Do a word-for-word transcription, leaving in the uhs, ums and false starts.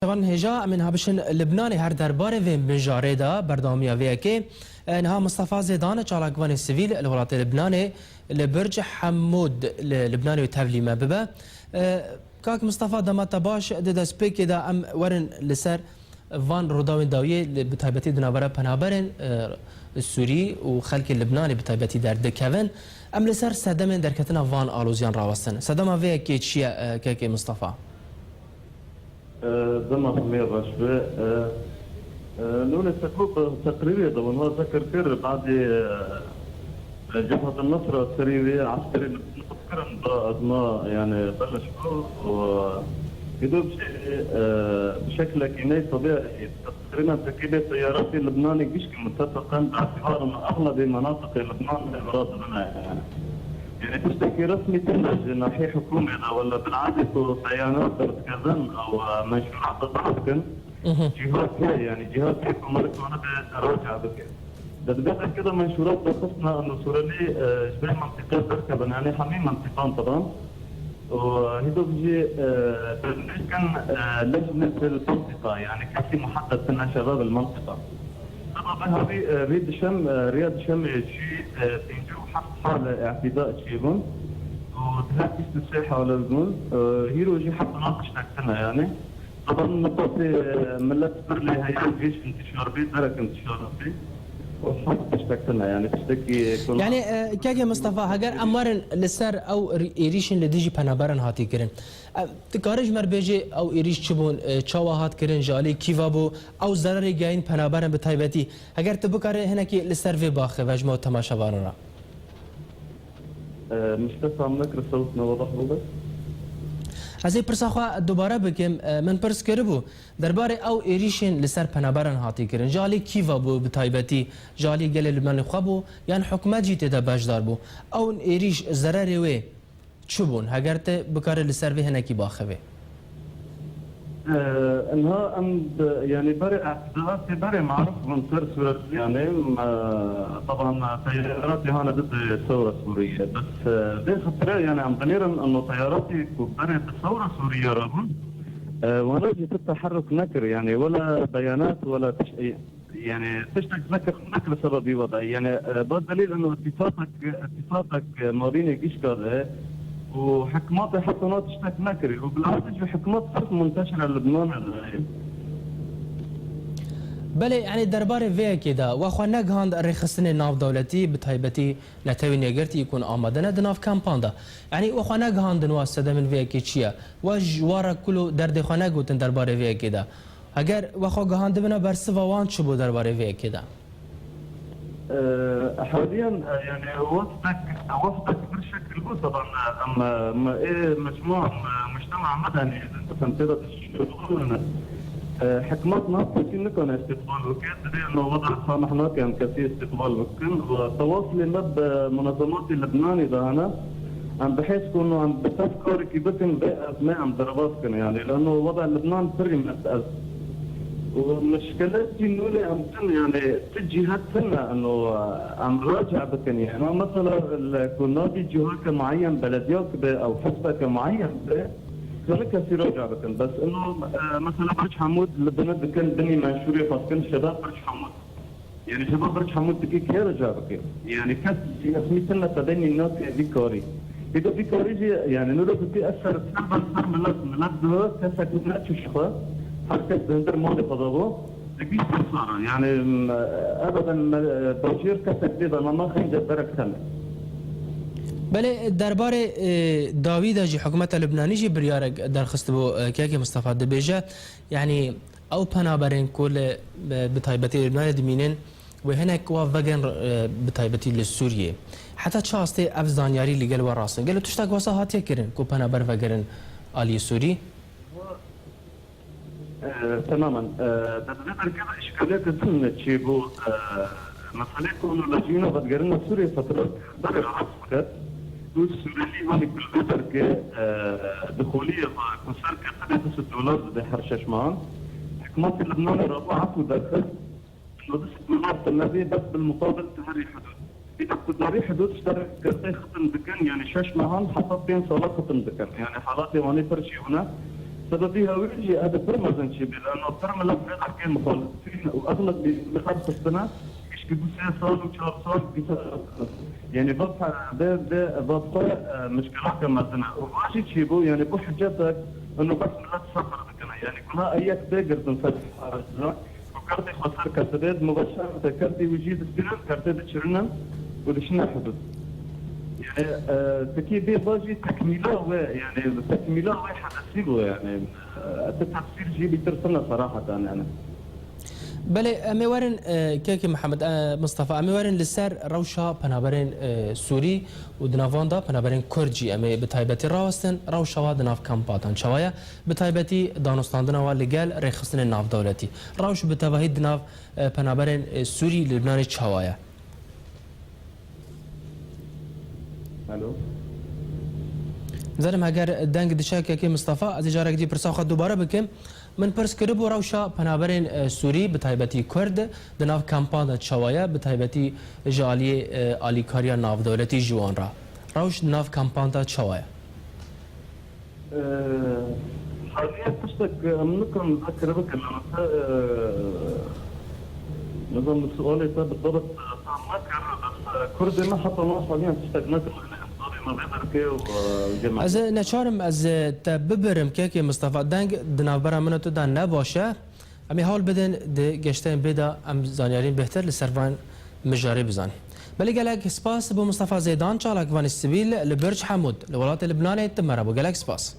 Şevan hêja, em ê niha bişin Libnanê. Her derbarê vê mijarê de berdewamiya vê yekê, e, niha Mistefa Zêdan, çalakvanê sivîl li welatê Libnanê, li Birc Hemûd li Libnanê tevlî me bibe. E, kak Mistefa, dema te baş. Di destpêkê de em werin li ser van rûdawên dawiyê, li, bi taybetî di navbera penaberên, e, Sûrî û xelkê Libnanê bi taybetî derdikevin. Em li ser sedemên derketina van aloziyan rawestin. Sedema vê yekê çi ye, e, kekê Mistefa? E, dema xwe baş be. E, e, nûne sekop teqrîrê de wan zikir kir, badê, e, Cebhat Nusra serî wê eskerê kirin da ezma, yani, beleş bû û hêdo bi şe-, e, bi şeklekî ney tebî, teqrîben tekîbê teyaratê Libnanê gişkî mutefiqen bi itibar me exlebê menatiqê Libnanê bi rast bine, yani. Yani tiştekî resmî tune ji nahî hikûmê de wele bil'adê ku beyanat derdikevin ew, e, menşûrat derdixin. Mhm. Cîhat heye, yani cîhat heye ku meriv tane be raca bike. De di vê derke de menşûrat derxistine eno Sûrelî, e, ji vê mentiqê derkevin, yani hemî mentiqan teban. Û hîdo jî, e, derdikevin, e, lejnetê li mentiqa, yani kesî muhedded tine şebab li mentiqa. Seba vê havî, e, rê dişem, e, rêya dişemê jî, e, pêncî û heft hale îtîda çêbûn û di her bîst û sê hale bûn. E, hîro jî heta niha tiştek tine, yani. Taban, miqasê, e, millet pir lê heye, cêş intişar bê, derek intişar bê. Û heft tiştek tine, yani tiştekî ku Yani, e, kekê Mistefa, heger em werin li ser ew rî-, êrîşên li dijî penaberan hatî kirin, e, tu karî ji me re bêjî ew êrîş çi bûn, e, çawa hat kirin, ji alî kî ve bû, ew zerarê gehîn penaberan bi taybetî? Heger tu bikarî hinekî li ser vê biaxive ji me û temaşevanan re. E, Mistefa, min nekir sewt ne wedah bûbe. Ez ê pirsa xwe dubare bikim. E, min pirs kiribû derbarê ew êrîşên li ser penaberan hatî kirin. Ji alî kî ve bû bi taybetî? Ji alî gelê Libnanê xwe bû yan hikûmet jî tê de beşdar bû? Ew êrîş, zererê wê çi bûn? Heger te bikarî li ser vê hinekî biaxivî. Ee, niha em bi, yani berê îtîdatê berê maruf bûn ser Sûriyê, yani, e, taban, e, teyaratê hane di, di Sewra Sûriyê. Bes, e, vê xatirê, yani, em dinêrin eno teyaratê ku berê di Sewra Sûriyê re bûn, e, wana jî tu teherruk nekir, yani, wela beyanat, wela tiş-, e, Yani tiştek nekir, nekir sebebî wada. Yani, e, ba delîl eno îtîfaqek, îtîfaqek, e, mabînê gişka de û hikûmetê heta niha tiştek nekirî û bil'adê jî hikûmet sirf munteşira Libnanê de ye. Belê, yani derbarê vê yekê de we xwe negihand rêxistinê navdewletî, bi taybetî Netewên Yekgirtî ku amade ne di nav kampan de. Yani we xwe negihandin wa sedemên vê yekê çi ye. We ji wa re kul û derdê xwe negotin derbarê vê yekê de. Heger we xwe gihandibina, bersiva wan çi bû derbarê vê yekê de? Ee, haliyen, e, yani wefdek, wefdek bir şekil bû, taban, e, em, e, me, ê, mecmua, em, e, mujtema medeni, em tê de tişkil bûn. E, hikûmet niha kesî nikane îstîqbal bike, divê em wada samih nake em kesî îstîqbal bikin. Û tewasılê me bi munezematê Libnanê de hene. Em bi hêz ku em bi tev karekî bikin, vê ezmê em derbas kin, yani, lano wada Libnan pirî mest ez. Û mişkilê jî nûnê em tin, yani, ti cîhet tune, eno, em raca bikin, yani. Ama mesela, li ku navî cihaka muayyen, belediyak be, ew hizbeke muayyen be, kare kesî raca bikin. Bes eno, e, mesela Birc Hemûd li bine dikin, binî menşûrê xwe dikin, şebab Birc Hemûd. Yani şeba Birc Hemûd dikî kê re ca bike? Yani kes resmî tune tebenî nake vî karî. Hêdo vî karî jî, yani nûro dikî ez ser, ser ber ser milet, milet diho kesek ne çi ji xwe, her kes di hundir malê xwe de bo. Dikî ser sara, yani, m, ebeden me, bajêr kesek lê de nema xence derek tene. Belê derbarê, e, dawî de jî hikûmeta Libnanî jî biryarek derxistibû, e, kekê Mistefa dibêje, yani, Ew penaberên ku li, bi taybetî Libnanê dimînin, wê hinek wa vegerin, e, bi taybetî li Sûriyê. Heta çi astê ev zanyarî li gel we rast in? Gelo tiştek wesa hatiye kirin ku penaber vegerin aliyê Sûrî? E, temamen. E, di vê derkê de îşkaliyeke din çêbû, e, meselê ku li cîna vegerina Sûriyê fetrek berê rahat diket. Û Sûriyelî hanî ku li vê derkê, e, di xoliyê xwe ku ser ketine du sed dolar dide her şeş mehan. Hikûmetê Libnanê rabû efû derxist. Û du sed dolar te nedê bes bil muqabil te herî hudûd. Îta ku darî hudûd ji te re girtê xitim dikin, yani şeş mehan heta pênc sala xitim dikin. Yani halatê wanê pir çêbûne. Sebebî hewe jî ev pir mezin çêbî, lano pir milet vê xelkê muxalifîn û exlebî milet xistine, gişkî bû sê sal û çar sal dîsa. Yanî va pe-, vê, vê, va bi xwe, e, mişkileke mezin e. Û va jî çêbû, yanî bû hicetek, û bes milet sefir dikine. Yanî guna ê yek bê girtin ser. Ku kerdê xwe ser kesibê, di mubeşer de kerdê wî jî distînin, kerdê diçirinin û diçine hudud. Yani, e, peki bê va jî tekmîla wê, yani tekmîla wê hedefî bû, yani, e, ti tefsîr jî bîtirsine seraheten, yani. Belê, em ê werin, e, kekê Mihemed, e, Mistefa, em ê werin li ser rewşa penaberên, e, Sûrî û di nav wan de penaberên Kurd jî em ê bi taybetî rawestin, rewşa wa di nav kampatan çawa ye? Bi taybetî danûstandina wan li gel rêxistinên navdewletî. Rewş bi tevahî di nav, e, penaberên, e, Sûrî li Libnanê çawa ye? Alo. Nizanim heger deng diçe kekê Mistefa, ez ê carek dî pirsa xwe dubare bikim. Min pirs kiribû rewşa penaberên, e, Sûrî, bi taybetî Kurd, di nav kampan de çawa ye, bi taybetî ji aliyê, e, alîkariya navdewletî ji wan re. Rewş di nav kampan de çawa ye? Ee, Haliyen tiştek em nikin vekir bikin, ama te, e, nizam sualê te bi davet tam nekir, bes, e, Kurdê me heta niha haliyen tiştek nekir, yani em davê me vê derkê û, e, gel me. Ez neçarim ez te bibirim, kekê Mistefa, deng di navbera min û tu de ne baş e. Em ê hewl bidin di geşteyên bê de em zanyariyên bêhtir li ser van mijarê bizanîn. Belê gelek spas bo Mistefa Zêdan, çalakvanê sivîl li Birc Hemûd, li welatê Libnanê, tu me re bû. Gelek spas.